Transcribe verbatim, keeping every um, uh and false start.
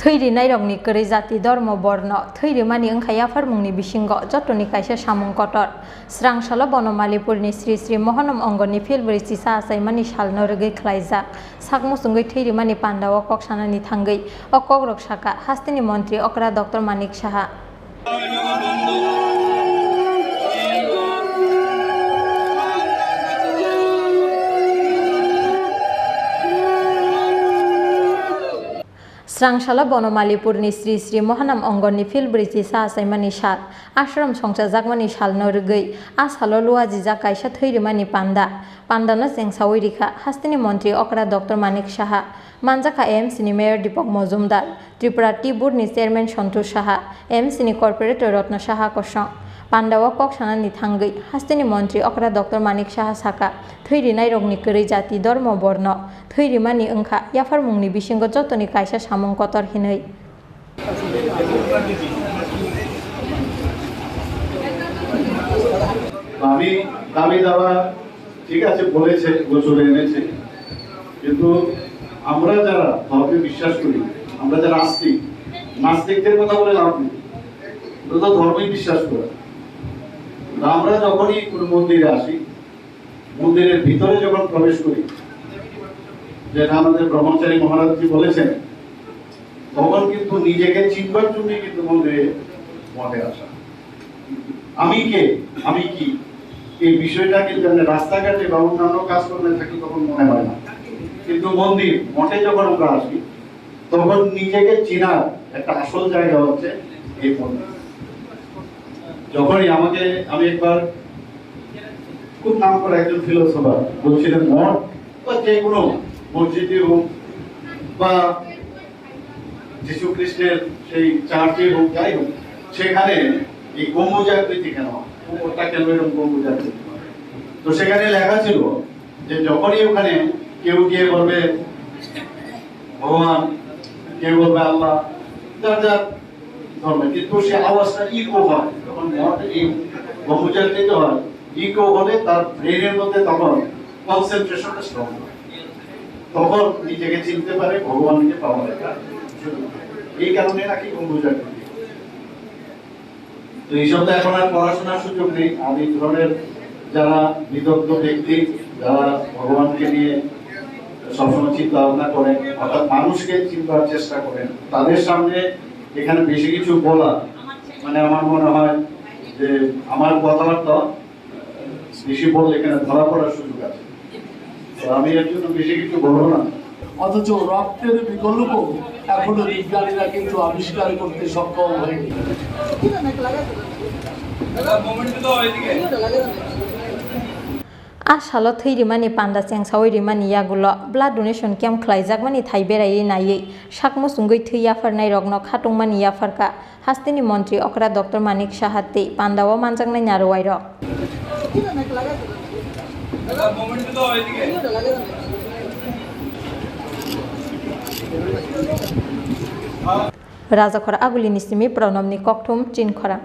Thwi rinairokni kwrwi jati, dhormo, borno, thwi rimani wngkha yapharmungni bisingo jotoni kaisa samung kotor. Srangsalo Bonomalipurni Sri Sri Mohanam Ongorni philbrwi chisa achaimani salno rwgwi khlaijak sak muchungwi thwi rimani pandao kok sanani thangwi o kokrok sakha hasteni montri okra Doctor Manik Saha. Srangsalo Bonomalipurni Sri Sri Mohanam Ongorni philbrwi chisa achaimani sal, ashram songchajakmani salno rwgwi a salo luajijak kaisa thwi rimani panda. Pandano chengsawi rikha hasteni montri okra Doctor Manik Saha, manjakha A M C ni Mayor Deepak Mojumdar, Tripura Tea Board ni Chairman Santosh Saha, A M C ni Corporator Ratna Saha kosong. Pandao kok sanani thangwi hasteni montri okra Doctor Manik Saha sakha, thwi rinairokni kwrwi jati, dhormo, borno, thwi rimani wngkha yapharmungni bisingo jotoni kaisa samung kotor hinwi. আমি দাবি দাবা ঠিক আছে বলেছে, গোচরে এনেছে, কিন্তু আমরা যারা ধর্মে বিশ্বাস করি, আমরা যারা আস্তিক, নাস্তিকদের কথা বলে লাভ নেই। আমরা তো ধর্মেই বিশ্বাস করি। তো আমরা যখনই কোনো মন্দিরে আসি, মন্দিরের ভিতরে যখন প্রবেশ করি, যেটা আমাদের ব্রহ্মচারী মহারাজজি বলেছেন, তখন কিন্তু নিজেকে চিনবার জন্যই কিন্তু মন্দিরে, মঠে আসা। আমি কে, আমি কি, এই বিষয়টা কিন্তু আমরা রাস্তাঘাটে বা অন্যান্য কাজকর্মে থাকি তখন মনে হয় না, কিন্তু মন্দির, মঠে যখন আমরা আসি, তখন নিজেকে চেনার একটা আসল জায়গা হচ্ছে এই মন্দির। যখনই আমাকে, আমি একবার খুব নাম করা একজন ফিলোসোফার বলছিলেন, মঠ বা যে কোনো মসজিদই হোক বা যীশু খ্রিস্টের সেই চার্চই হোক, যাই হোক, সেখানে এই গম্বুজাকৃতি কেন হয়? গম্বুজটা কেন এরকম গম্বুজাকৃতি হয়? তো সেখানে লেখা ছিল যে যখনই ওখানে কেউ গিয়ে বলবে ভগবান, কেউ বলবে আল্লাহ, যার যার ধর্মে, কিন্তু সে আওয়াজটা ইকো হয়। যখন মঠ এই গম্বুজাকৃতি হয়, ইকো হলে তার ব্রেনের মধ্যে তখন কনসেন্ট্রেশনটা স্ট্রং হয়, তখন নিজেকে চিনতে পারে, ভগবানকে পাওয়ার একটা সুযোগ হয়। এই কারণে নাকি গম্বুজাকৃতি। তো এইসব তো এখন আর পড়াশোনার সুযোগ নেই। আর এই ধরনের যারা বিদগ্ধ ব্যক্তি, যারা ভগবানকে নিয়ে সবসময় চিন্তা ভাবনা করেন, অর্থাৎ মানুষকে চিনবার চেষ্টা করেন, তাদের সামনে এখানে বেশি কিছু বলা, মানে, আমার মনে হয় যে আমার কথাবার্তা বেশি বললে এখানে ধরা পড়ার সুযোগ আছে। তো আমি এর জন্য বেশি কিছু বলবো না। অথচ রক্তের বিকল্প এখনো বিজ্ঞানীরা কিন্তু আবিষ্কার করতে সক্ষম হয়নি। A salo thwi rimani panda chengsawi rimani yagulo blood donation camp khlaijakmani thai beraiwi naiwi sak muchungwi thwi yapharnairokno khatungmani yapharkha hasteni montri okra Doctor Manik Saha tei pandao manjaknai naruwairok. Rajakhor Agulini simi Pranobni kokthum Chinkhorang.